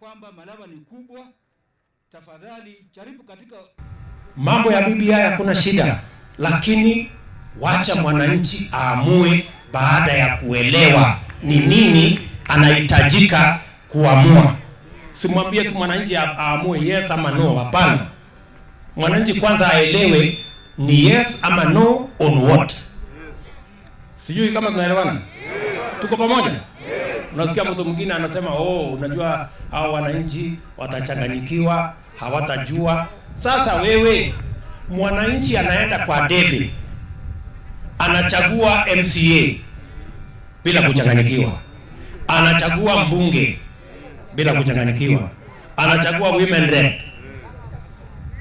Kwamba Malava ni kubwa, tafadhali jaribu katika Mambo ya BBI hakuna shida, lakini wacha mwananchi aamue baada ya kuelewa ni nini anahitajika kuamua. Simwambie tu mwananchi aamue yes ama no, hapana. Mwananchi kwanza aelewe ni yes ama no on what. Sijui kama tunaelewana, tuko pamoja? Unasikia mtu mwingine anasema, "Oh, unajua hao wananchi watachanganyikiwa, hawatajua." Sasa wewe mwananchi anaenda kwa debe, anachagua MCA bila kuchanganyikiwa, anachagua mbunge bila kuchanganyikiwa, anachagua women rep,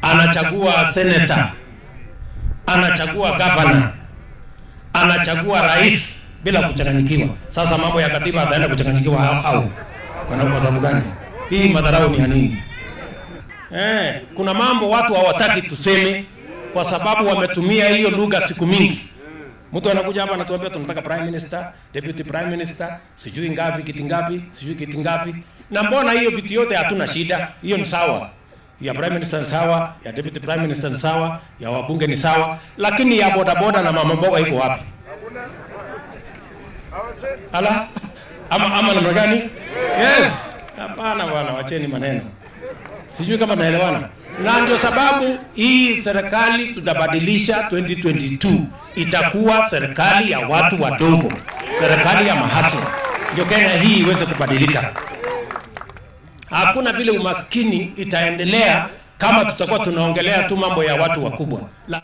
anachagua senator, anachagua governor, anachagua rais bila kuchanganyikiwa. Sasa mambo ya katiba ataenda kuchanganyikiwa au kwa sababu gani? Hii madharau ni ya nini? Kuna mambo watu hawataki tuseme kwa sababu wametumia hiyo lugha siku mingi. Mtu anakuja hapa anatuambia tunataka prime minister, deputy prime minister, sijui ngapi, kiti ngapi, sijui kiti ngapi. Na mbona hiyo vitu yote hatuna shida? Hiyo ni sawa. Ya prime minister ni sawa, ya deputy prime minister ni sawa, ya wabunge ni sawa, lakini ya bodaboda na mama mboga iko wapi? Ala, ama namna gani? Yes. Hapana bwana, wacheni maneno. Sijui kama naelewana. Na ndio sababu hii serikali tutabadilisha 2022 itakuwa serikali ya watu wadogo, serikali ya mahustler, ndio Kenya hii iweze kubadilika. Hakuna vile umaskini itaendelea kama tutakuwa tunaongelea tu mambo ya watu wakubwa. La